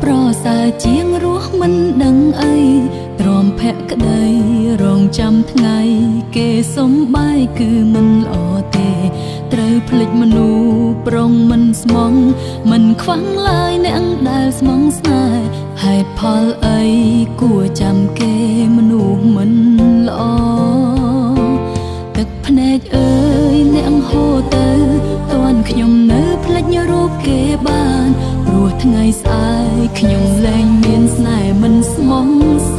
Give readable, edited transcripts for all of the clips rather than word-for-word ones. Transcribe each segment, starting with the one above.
ប្រសើរជាងរស់មិនដឹងអីទ្រាំភក្តីរងចាំថ្ងៃគេសំបាយគឺមិនល្អទេត្រូវភ្លេចមនុស្សប្រុងមិនស្មងមិនខ្វាំងឡើយអ្នកដែលស្មងស្នេហ៍ហេតុផលអីគួរចាំគេមនុស្សមិនល្អទឹកភ្នែកអើយអ្នកហូរទៅតាន់ខ្ញុំនៅភ្លេចរូបគេបានព្រោះថ្ងៃស្អែកខ្ញុំលែងមានស្នេហ៍មិនស្មងស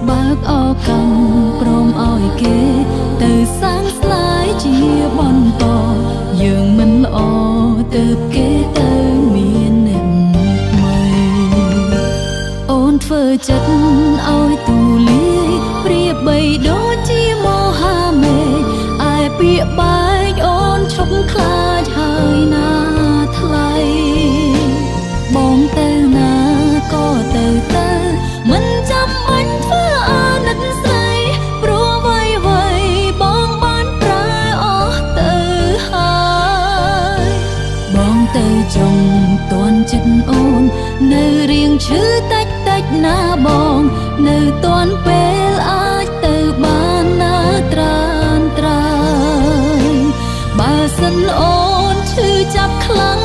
បើកឱកាសព្រមឲ្យគេទៅសាងស្នេហ៍ជាបន្តយើងមិនល្អទៅគេទៅមានអ្នកថ្មីអូនធ្វើចិត្តឲ្យទូលាយប្រៀបបីដូចជាមហាមេឃឯពាក្យបែកអូនឈប់ខ្លាចហើយណាថ្លៃបងទៅណាក៏ទៅទៅមិនចាំបាញ់ធ្វើអាណិតស្រីព្រោះអ្វីអ្វីបងបានប្រែអស់ទៅហើយបងទៅចុងតន់ចិត្តអូននៅរៀងឈឺតិចតិចណាបងនៅតន់ពេលអាចទៅបានណាត្រានត្រើយបើសិនអូនឈឺចាប់ខ្លាំង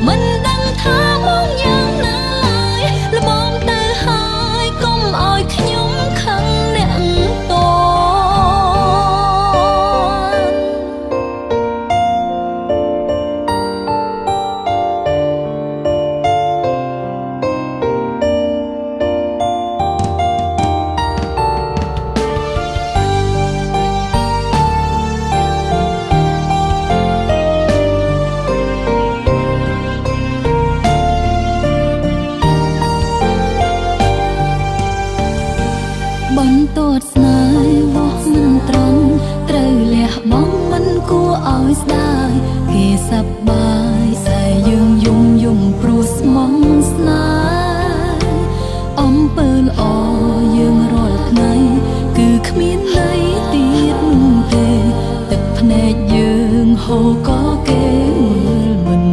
មិនដឹងថាមកយ៉ាងណាឡើយល្មមទៅហើយកុំឲ្យខ្ញុំខឹងអ្នកតន់បន្ទាត់ស្នេហ៍វាស់មិនត្រង់ត្រូវលះបង់មិនគួរឲ្យស្ដាយគេសប្បាយតែយើងយំយំព្រោះស្មងស្នេហ៍អំពើល្អយើងរាល់ថ្ងៃគឺគ្មានន័យទៀតនោះទេទឹកភ្នែកយើងហូរក៏គេមើលមិន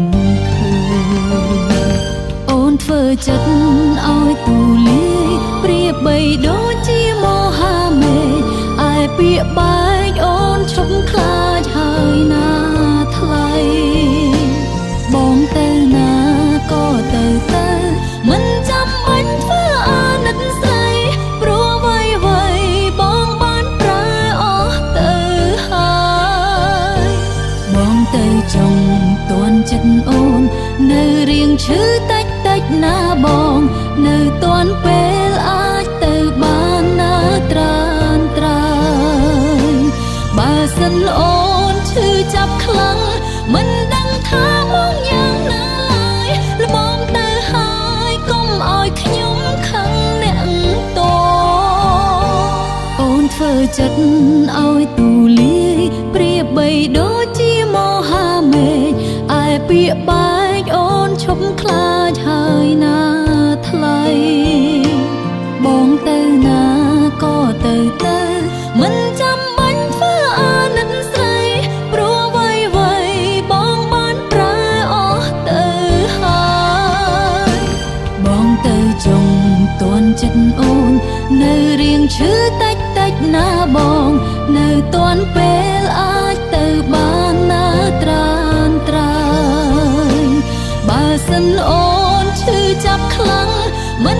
ឃើញអូនធ្វើចិត្តឲ្យទូលាយប្រៀបបីដូចជាមហាមេឃឯពាក្យបែកអូនឈប់ខ្លាចហើយណាថ្លៃបងទៅណាក៏ទៅទៅមិនចាំបាញ់ធ្វើអាណិតស្រីព្រោះអ្វីអ្វីបងបានប្រែអស់ទៅហើយបងទៅចុងតន់ចិត្តអូននៅរៀងឈឺតិចតិចណាបងនៅតន់ពេលអាចទៅបានណាត្រានត្រើយបើសិនអូនឈឺចាប់ខ្លាំងមិនដឹងថាមកយ៉ាងណាឡើយល្មមទៅហើយកុំឲ្យខ្ញុំខឹងអ្នកតអូនធ្វើចិត្តឲ្យទូលាយប្រៀបបីដូចជាមហាមេឃឯពាក្យបែកអូនឈប់ខ្លាចហើយណាថ្លៃបងទៅណាក៏ទៅទៅមិនចាំបាញ់ធ្វើអាណិតស្រីព្រោះអ្វីអ្វីបងបានប្រែអស់ទៅហើយបងទៅចុងតន់ចិត្តអូននៅរៀងឈឺតិចតិចណាបងនៅតន់ពេលអាចទៅបានណាត្រានត្រើយបើសិនអូនឈឺចាប់ខ្លាំងមិន